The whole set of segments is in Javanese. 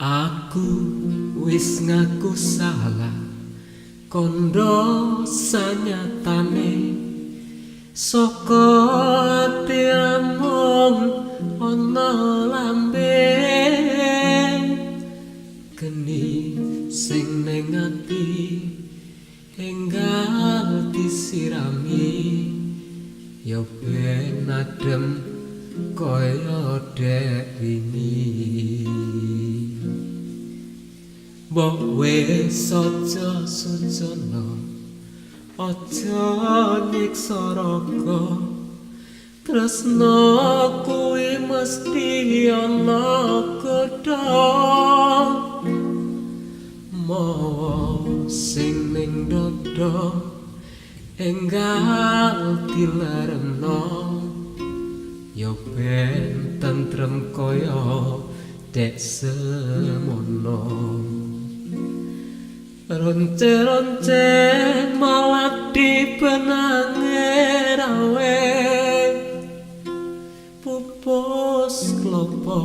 Aku wis ngaku salah, kandha sanyatane, saka ati mung ana lambe. Geni sing ning ati enggal disirami, ya ben adem kaya dek wingi. Mbok wis aja sujana, aja nyiksa raga. Tresna kuwi mesti ana godha. Mawa sing ning dada enggal dilereno, ya ben tentrem kaya dek semono. Ronce-ronce malah dibenange rawe, pupus klopo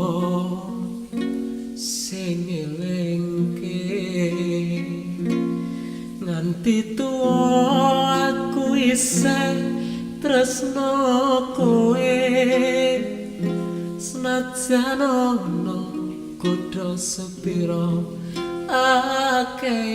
sing elingke. Nganti tuwa aku isih tresno kowe, senajan ana godha sepira akeh.